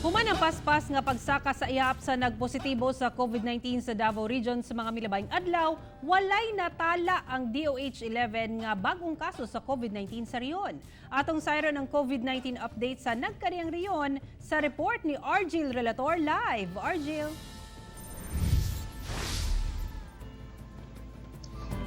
Human ang paspas nga pagsaka sa ihap sa nagpositibo sa COVID-19 sa Davao Region sa mga milabayng adlaw, walay natala ang DOH-11 nga bagong kaso sa COVID-19 sa rehiyon. Atong sayran ang COVID-19 update sa nagkariyang rehiyon sa report ni Argil Relator live. Argil.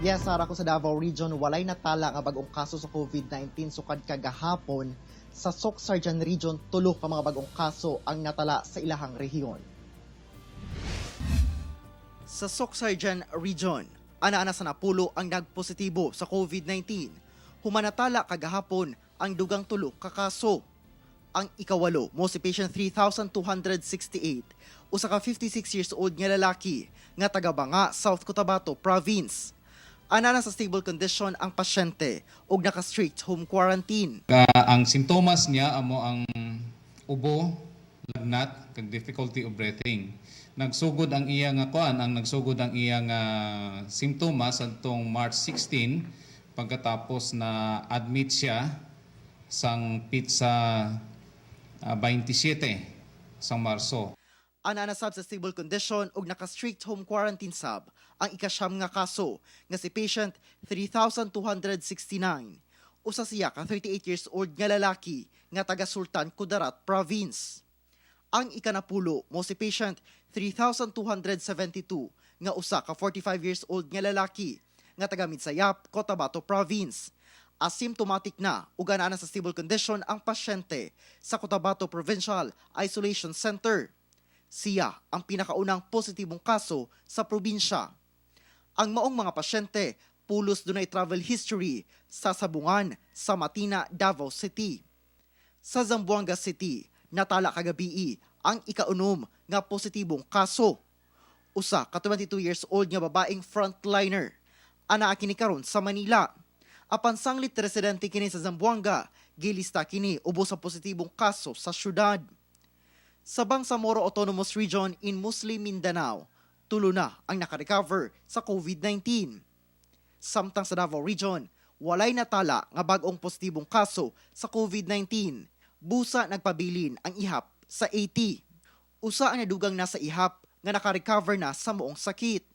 Yes, Sara, ko sa Davao Region, walay natala nga bagong kaso sa COVID-19 sukad kagahapon. Sa Soccsksargen Region, tulo ka mga bagong kaso ang natala sa ilahang rehiyon. Sa Soccsksargen Region, ana-ana sa napulo ang nagpositibo sa COVID-19. Humanatala kagahapon ang dugang tulo ka kaso. Ang ikawalo mo si patient 3268, usa ka 56 years old nga lalaki nga taga Banga, South Cotabato Province. Ana na sa stable condition ang pasyente ug naka-strict home quarantine. Ang simptomas niya amo ang ubo, lagnat, kag difficulty of breathing. Nagsugod ang iya nga kuan, ang nagsugod ang iya nga simptomas adtong March 16, pagkatapos na admit siya sang petsa 27 sang Marso. Ana na sab sa stable condition ug naka-strict home quarantine sab ang ikasyam nga kaso nga si patient 3269. Usa siya ka 38 years old nga lalaki nga taga Sultan Kudarat Province. Ang ikanapulo mo si patient 3272 nga usa ka 45 years old nga lalaki nga taga Midsayap, Cotabato Province. Asymptomatic na ug ana sa stable condition ang pasyente sa Cotabato Provincial Isolation Center. Siya ang pinakaunang positibong kaso sa probinsya. Ang maong mga pasyente pulos dunay travel history sa Sabungan, sa Matina, Davao City. Sa Zamboanga City, natala kagabii ang ikaunom nga positibong kaso. Usa ka 22 years old nga babaeng frontliner. Anaa kini karon sa Manila. Apan sanglit residente kini sa Zamboanga, gilista kini ubos sa positibong kaso sa syudad. Sa Bangsamoro Autonomous Region in Muslim Mindanao, tulo na ang nakarecover sa COVID-19. Samtang sa Davao Region, walay natala nga bag-ong positibong kaso sa COVID-19. Busa nagpabilin ang ihap sa 80. Usa ang nadugang nasa ihap nga nakarecover na sa moong sakit.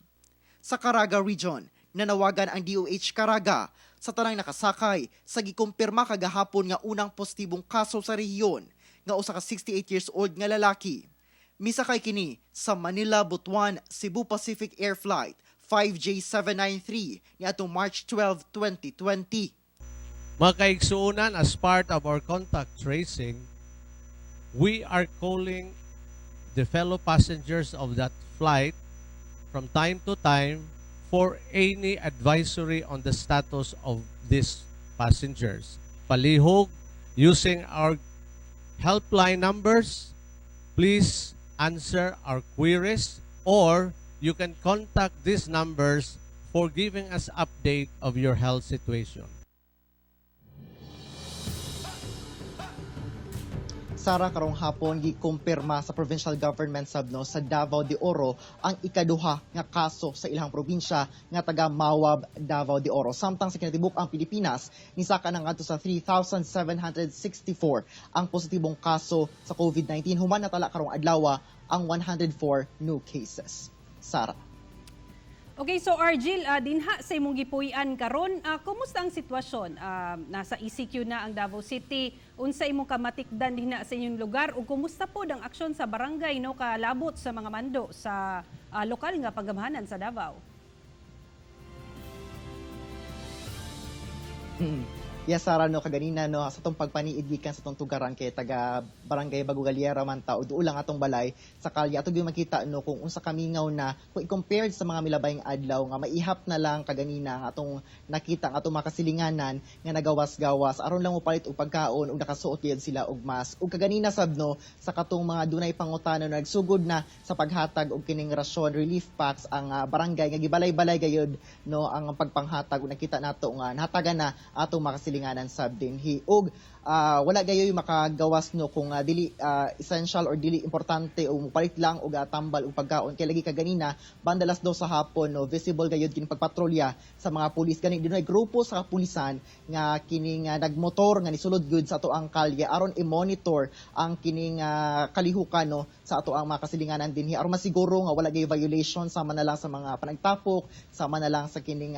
Sa Caraga Region, nanawagan ang DOH Caraga sa tanang nakasakay sa gikumpirma kagahapon nga unang positibong kaso sa rehiyon nga usa ka 68 years old nga lalaki. Misakay kini sa Manila Butuan Cebu Pacific Air Flight 5J793 niadtong March 12, 2020. Mga kaigsuonan, as part of our contact tracing, we are calling the fellow passengers of that flight from time to time for any advisory on the status of these passengers. Palihog, using our helpline numbers, please answer our queries or you can contact these numbers for giving us update of your health situation. Sara, karong hapon gikumpirma sa provincial government sab no sa Davao de Oro ang ikaduha nga kaso sa ilang probinsya nga taga Mawab, Davao de Oro. Samtang sa kinatibuk ang Pilipinas nisaka na ngadto sa 3,764 ang positibong kaso sa COVID-19, human natala karong adlaw ang 104 new cases. Sara. Okay, so Argil, dinha sa imong gipuy-an karon, kumusta ang sitwasyon? Nasa ECQ na ang Davao City. Unsa imong kamatikdan dinha sa inyong lugar ug kumusta pod ang aksyon sa barangay no kalabot sa mga mando sa lokal nga paggamhanan sa Davao? Yes, Sara, no, kaganina, no, sa tong pagpaniid gikan sa tong tugaran kay taga Barangay Bago Galiera man ta, o duol lang atong balay sa kalye. Ato gyud makita, no, kung unsa kamingaw na kung i-compare sa mga milabayng adlaw nga maihap na lang kaganina ang atong nakita ang atong makasilinganan nga nagawas-gawas aron lang mopalit og pagkaon ug nakasuot gyud sila og mask. Ug kaganina sab, no, sa katong mga dunay pangutana, nagsugod na sa paghatag og kining rasyon relief packs ang barangay nga gibalay-balay gayud, no, ang pagpanghatag ug nakita nato nga nahatagan na atong makasilinganan. kasilinganan sab dinhi. Ug wala gayoy makagawas no kung dili essential or dili importante o mupalit lang og tambal og pagkaon, kay lagi kaganina banda 2:00 sa hapon no, visible gayud kini pagpatrolya sa mga pulis. Gani dunay grupo sa kapulisan nga kining nagmotor nga nisulod gud sa ato ang kalye aron i-monitor ang kining kalihukan no sa ato ang mga kasilinganan dinhi, aron masiguro nga wala gay violation, sama na lang sa mga panagtapok, sama na lang sa kining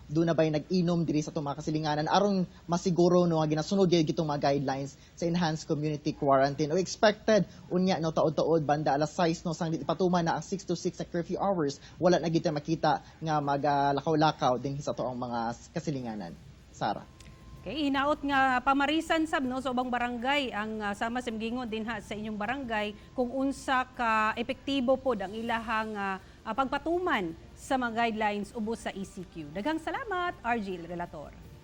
duna bay nag-inom diri sa atong mga kasilinganan, aron masiguro no nga ginasunod gyud gitong mga guidelines sa enhanced community quarantine. O expected unya no, taod-taod banda alas 6 no, sanglit ipatuman na ang 6 to 6 na curfew hours, wala na gyud makita nga magalakaw-lakaw dinhi sa ato ang mga kasilinganan. Sara. Okay, hinaot nga pamarisan sab no sa ubang barangay ang sama sa gingon dinha sa inyong barangay kung unsa ka epektibo pod ang ilahang pagpatuman sa mga guidelines ubos sa ECQ. Daghang salamat, RG Relator.